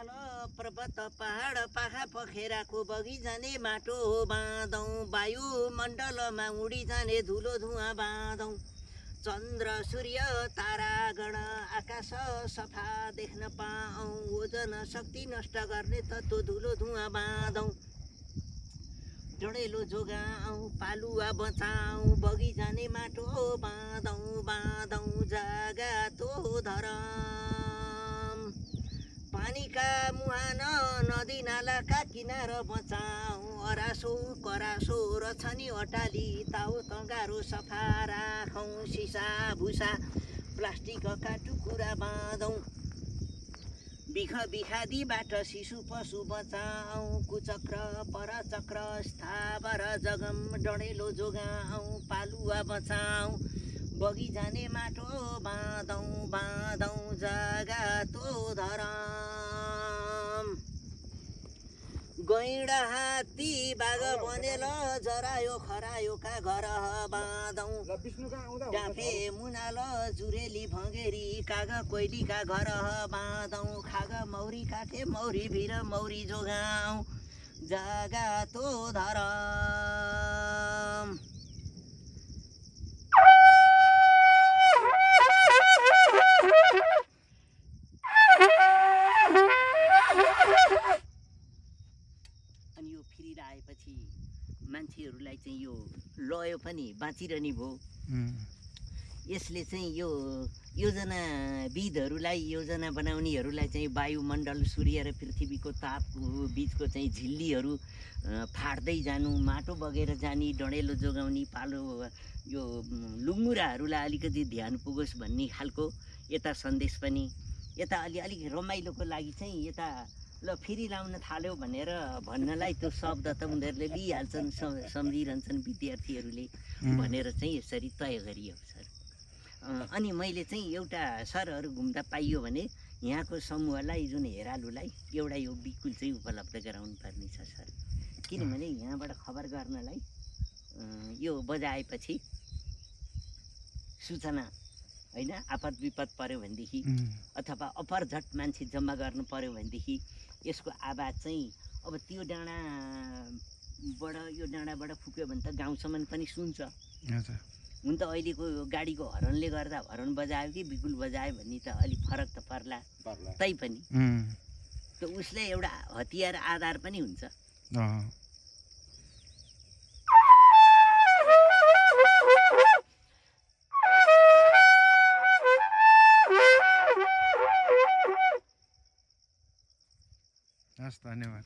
हिमाल पर्वत पहाड पाखा पखेराको बगिजाने माटो बाँधौँ वायुमण्डलमा उडी जाने धुलो धुवाँ बाँधौँ चन्द्र सूर्य तारागण आकाश सफा देख्न पाऊँ ओजन शक्ति नष्ट गर्ने तत्त्व धुलो धुवाँ बाँधौँ डढेलो जोगाऊँ पालुवा बचाऊँ बगिजाने माटो बाँधौँ बाँधौँ जग्गा तो धरम पानीका मुहान नदी नालाका किनार बचाऊँ अरासो करासो र छनी अटाली ताउ तँगारो सफा राखौँ सिसा भुसा प्लास्टिकका टुकुरा बाँधौँ बिख बिखादीबाट शिशु पशु बचाऊँ कुचक्र परचक्र स्थावर जगम डढेलो जोगाऊँ पालुवा बचाऊँ बगिजाने माटो बाँधौँ बाँधौँ जग्गा तो धरम गैँडा हात्ती बाघ बनेल जरायो खरायोका घर बाँधौँ डाँफे मुनाल जुरेली भँगेरी काग कोइलीका घर बाँधौँ खाग मौरी काटे मौरी भिर मौरी जोगाऊँ जग्गा तो धरम अनि यो फिरिरहेपछि मान्छेहरूलाई चाहिँ यो लयो पनि बाँचिरहने भयो यसले चाहिँ यो योजनाविदहरूलाई योजना बनाउनेहरूलाई चाहिँ वायुमण्डल सूर्य र पृथ्वीको तापको बिचको चाहिँ झिल्लीहरू फाट्दै जानु माटो बगेर जाने डढेलो जोगाउने पालो यो लुङ्गुराहरूलाई अलिकति ध्यान पुगोस् भन्ने खालको यता सन्देश पनि यता अलिक रमाइलोको लागि चाहिँ यता ल फेरि लाउन थाल्यो भनेर भन्नलाई त्यो शब्द त उनीहरूले लिइहाल्छन् सम्झिरहन्छन् विद्यार्थीहरूले भनेर चाहिँ यसरी तय गरियो सर अनि मैले चाहिँ एउटा सरहरू घुम्दा पाइयो भने यहाँको समूहलाई जुन हेरालुलाई एउटा यो बिकुल चाहिँ उपलब्ध गराउनु पर्ने छ सर किनभने यहाँबाट खबर गर्नलाई यो बजाएपछि सूचना होइन आपद विपद पर्यो भनेदेखि अथवा अपरझट मान्छे जम्मा गर्नु पर्यो भनेदेखि यसको आवाज चाहिँ अब त्यो डाँडाबाट यो डाँडाबाट फुक्यो भने त गाउँसम्म पनि सुन्छ हुन त अहिलेको गाडीको हर्नले गर्दा हर्न बजायो कि बिकुल बजायो भन्ने त अलिक फरक त पर्ला तैपनि त उसले एउटा हतियार आधार पनि हुन्छ धन्यवाद।